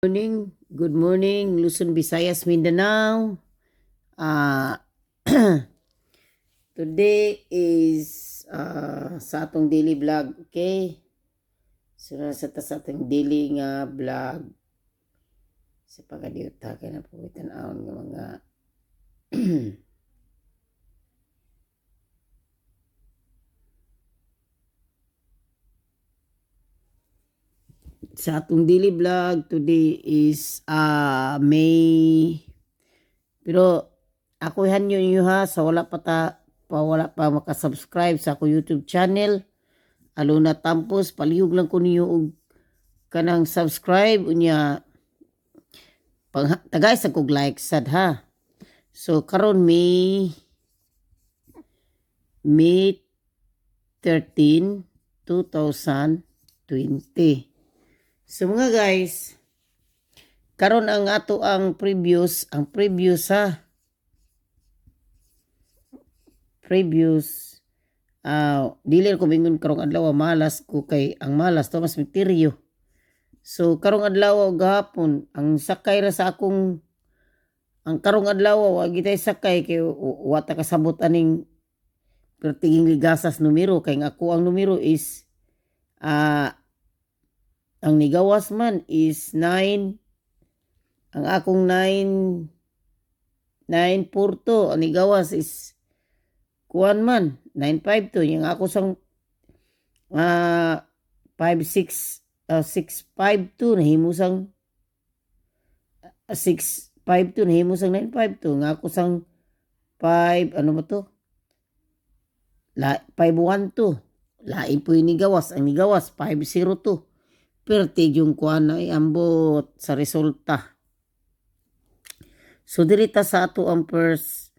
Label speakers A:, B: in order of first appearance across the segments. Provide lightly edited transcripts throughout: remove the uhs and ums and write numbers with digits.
A: Morning, good morning, Luzon, Visayas, Mindanao. Today is sa atong daily vlog, okay? So nasa ta sa atong daily nga vlog sa pagadiuta kay na po tan-awon nga mga sa atong daily vlog. Today is May, pero ako hanyo ninyo ha, sa wala pa ta pa wala pa makasubscribe sa ako YouTube channel, Aluna Tampos, palihog lang ko ninyo og kanang subscribe, unya pang tagay sa kog like sad ha. So karon May 13, 2020. So mga guys, karon ang ato ang previous ha. Previous, dili ko bingon karong adlaw, malas ko kay ang malas to mas misteryo. So karong adlaw gahapon ang sakay ra sa akong ang karong adlaw wa gitay sakay kay wa ta kasabot aning pertiging ligasas numero, kay ang ako ang numero is ang nigawas man is 9, ang akong 9 942, ang nigawas is kuan man 952, yung ako sang 56 652 nahimo sang 652 nahimo sang 952, nga ako sang 5, ano ba to, la 512, lain po yung nigawas, ang nigawas 502. Perti yung kuan na iambot sa resulta. So dirita sa ato ang first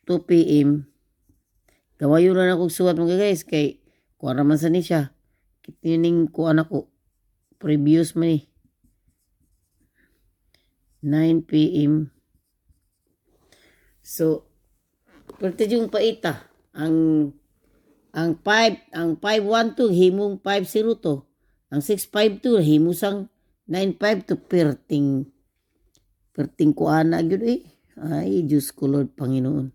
A: 2 p.m. Gawayo na akong suwat mga guys kay kuan naman sa ni siya. Kitining kuan ako previous man eh. 9 p.m. So perti yung paita ang 5, ang 512 himong 502, ang 652 himo sang 952. Perting perting kuan na gyud eh. Ay Diyos ko Lord Panginoon.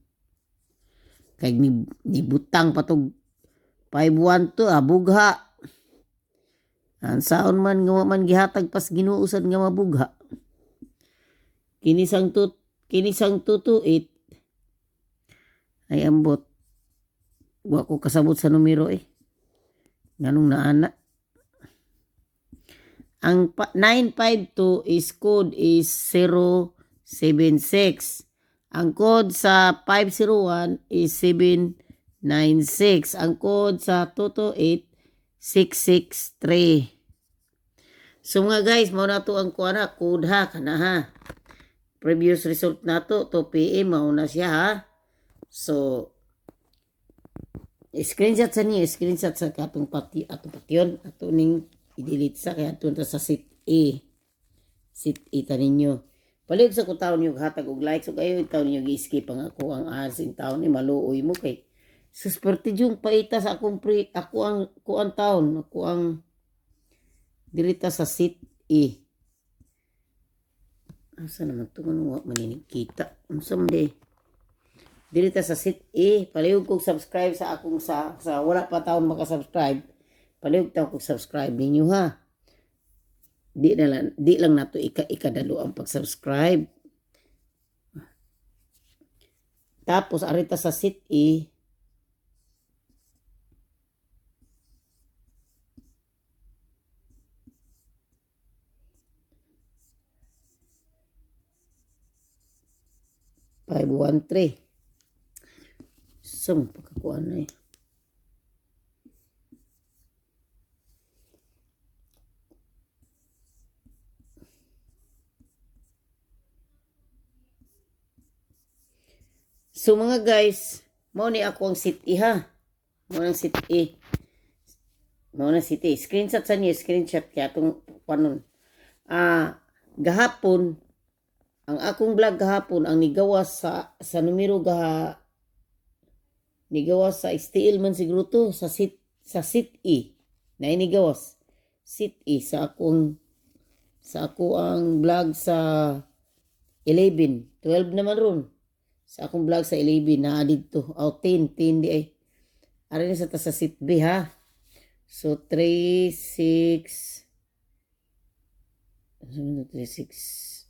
A: Kay ni nibutang pa tog 512, bugha. Ang saon man nga wa man gihatag pas Ginoo sad nga mabugha. Kini sang 228 ay ambot. Wa ko kasabot sa numero eh. Nganong naana. Ang 952 is code is 076. Ang code sa 501 is 796. Ang code sa 228, 663. So mga guys, mao na to ang kuan ha, code ha, kana ha. Previous result na to, 2 p.m. mao na siya ha. So screenshot sa niyo, screenshot sa katong pati atong patyon, ato ning i-delete sa kaya ato ta sa seat A. Seat A ta ninyo. Palihog sa ko taon niyo hatag og like, so kayo taon niyo gi-skip ang ako ang ads in taon ni maluoy mo kay sus perti yung paita sa akong pre ako ang kuan taon ako ang dirita sa seat A. Asa naman ito? Ano wa maninig kita? Unsa man di? Dirita sa seat A. Palihog kog subscribe sa akong sa wala pa taon makasubscribe. Palihog taon kog subscribe ninyo ha. Di na lang, di lang nato ikadalo ang pag-subscribe. Tapos arita sa seat A. 513. Sa mo pagkakuan na eh. So mga guys, mao ni ako ang seat E ha. Mao nang seat E. Mao na seat E. Screenshot sa niyo, screenshot kaya atong panon. Gahapon ang akong vlog gahapon ang nigawas sa numero gaha nigawas sa STL man siguro to sa seat E. Na inigawas seat E sa akong Sa ako ang vlog sa 11, 12 naman ron. Sa akong vlog sa 11 naa didto. Oh, 10, 10 di ay. Ari na sa ta sa seat B ha. So 3 6, ano 3 6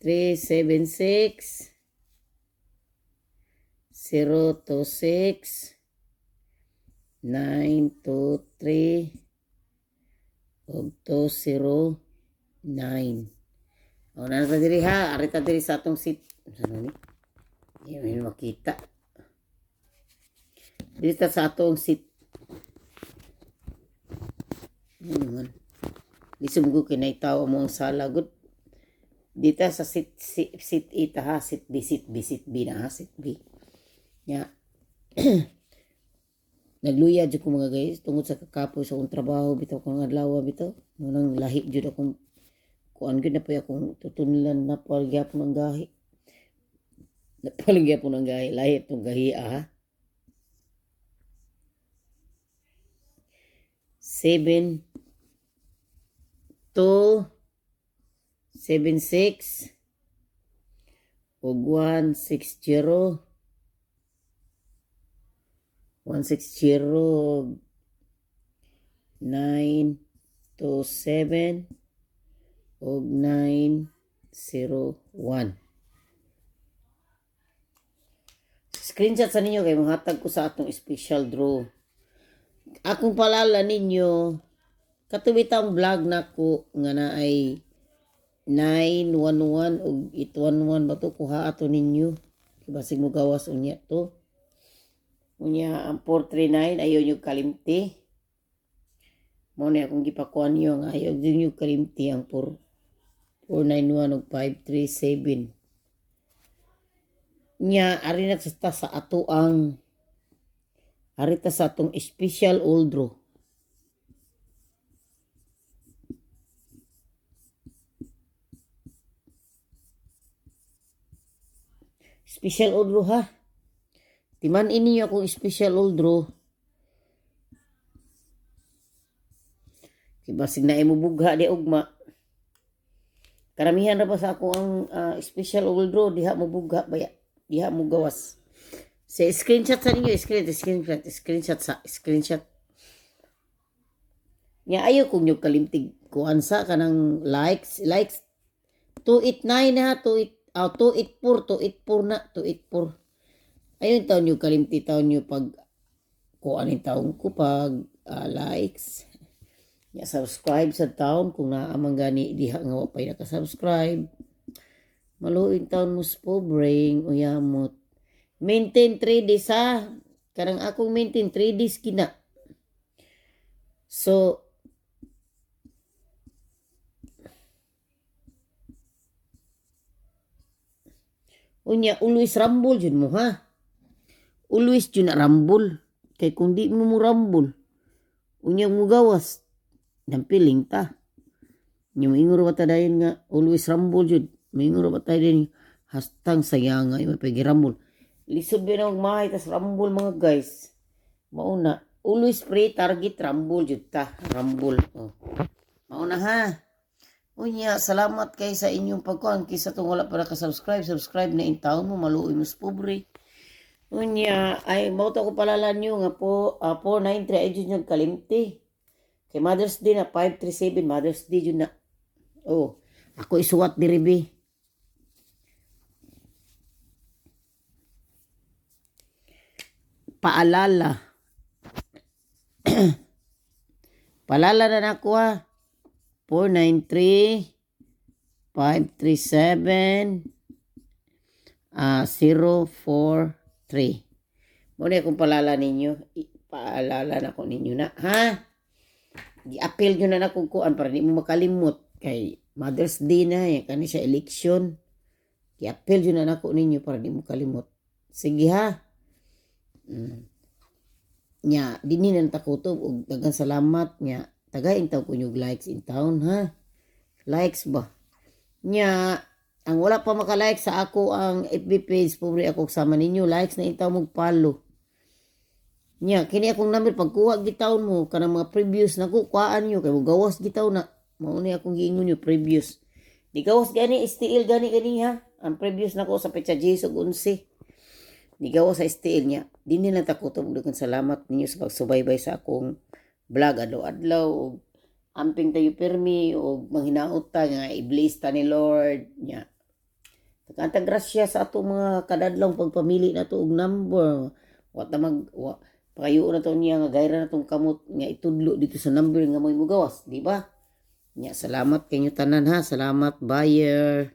A: 3 7 6 0 2 6 9 2 3 ug 2 0 9. O, naa ta diri ha. Ari ta diri sa atong seat. Ano ni? Hindi mo makita. Diri ta sa atong seat. Ano man? Lisod ko kay tawo mo ang sala gud. Dita sa seat ita ha, seat B, seat B, seat B na ha, seat B. Nya. Nagluya jud ko, mga guys, tungod sa kakapoy sa akong trabaho bitaw kong adlaw bitaw. Munang lahi jud akong kuan gud na pa akong tutunlan na pa gyapon ang gahi. Napalang gyapon ang gahi, lahi itong gahi ah. 7 2 7 6 ug 1 6 0 1 6 0 9 2 7 ug 9 0 1. Screenshot sa ninyo kay mohatag ko sa atong special draw. Akong palala ninyo katuwitang vlog nako nga na ay 911 ug 811 ba to, kuha ato ninyo. Basig mo gawas unya to. Unya ang 439, ayaw nyo kalimti. Mo ni akong gipakuan niyo nga ayaw nyo kalimti ang 4 491 ug 537. Nya ari na sa ato ang ari ta sa atong special all draw. Special all draw ha. Timan ini akong special all draw. Basig na imo bugha di ugma. Karamihan ra pa sa ako ang special all draw diha mo bugha baya. Diha mo gawas. Sa screenshot sa ninyo, screenshot, screenshot sa screenshot. Nya ayo kung nyo kalimtig kuan sa kanang likes, likes 289 na 28, oh, 284, 284 na, 284. Ayun taon nyo kalimti taon nyo pag kuan ni taon ko pag likes. Ya, subscribe sa taon kung naamang gani diha nga wa pay naka-subscribe. Maluin taon mo sa pobreng uyamot. Maintain 3 days ha. Karang akong maintain 3 days kina. So, unya always rumble jud mo ha. Always jud na rumble. Kay kung di mo mo rumble, unya mo gawas, dampiling ta. Nya moingon ra ba ta dayon nga always rumble jud. Moingon ra ba tayo dayon hastang sayanga yung pag rumble. Lisod ba na mahay tas rumble, mga guys. Mauna, always pray target rumble jud ta, rumble. Oh. Mauna ha. Unya, salamat kay sa inyong pagkuhan. Kisa tong wala pa naka-subscribe, subscribe na in taon mo, maluoy mo sa pobre. Unya, ay, mao to ko palala nyo nga po, 493 ay jud yung kalimti. Kay Mother's Day na, 537, Mother's Day jud na. Oh, ako isuwat diri bi. Paalala. Paalala na nako ha. 493 537 043. Muna akong palala ninyo. Paalala na ko ninyo na, ha? Gi-appeal nyo na na kung kuan para di mo makalimot. Kay Mother's Day na, yan kani siya election. Gi-appeal nyo na nako ninyo para di mo kalimot. Sige ha. Nya, dinhi na takutob og daghang salamat nya. Tagain taw ko nyug likes in town ha. Likes ba? Nya, ang wala pa maka-like sa ako ang FB page, pobre ako sama ninyo, likes na intaw mong follow. Nya kini akong number, pagkuha gitawon mo kanang mga previous nako, kuhaan nyo kay gawas gitaw na. Mao ni akong giingon nyo previous. Di gawas gani STL gani gani ha. Ang previous nako sa petsa 10 ug 11. Di gawas sa STL niya. Dinhi lang ta kutob. Daghang salamat ninyo sa pagsubaybay sa akong vlog adlaw-adlaw ug amping tayo pirmi ug manghinaot ta nga i-bless ta ni Lord nya. Tagaan grasya sa ato mga kadadlong pagpamili nato og number. Wa ta mag wa pakayo na to niya nga gayra na tong kamot nga itudlo dito sa number nga mo'y mugawas, di ba? Nya salamat kanyo tanan ha. Salamat, buyer.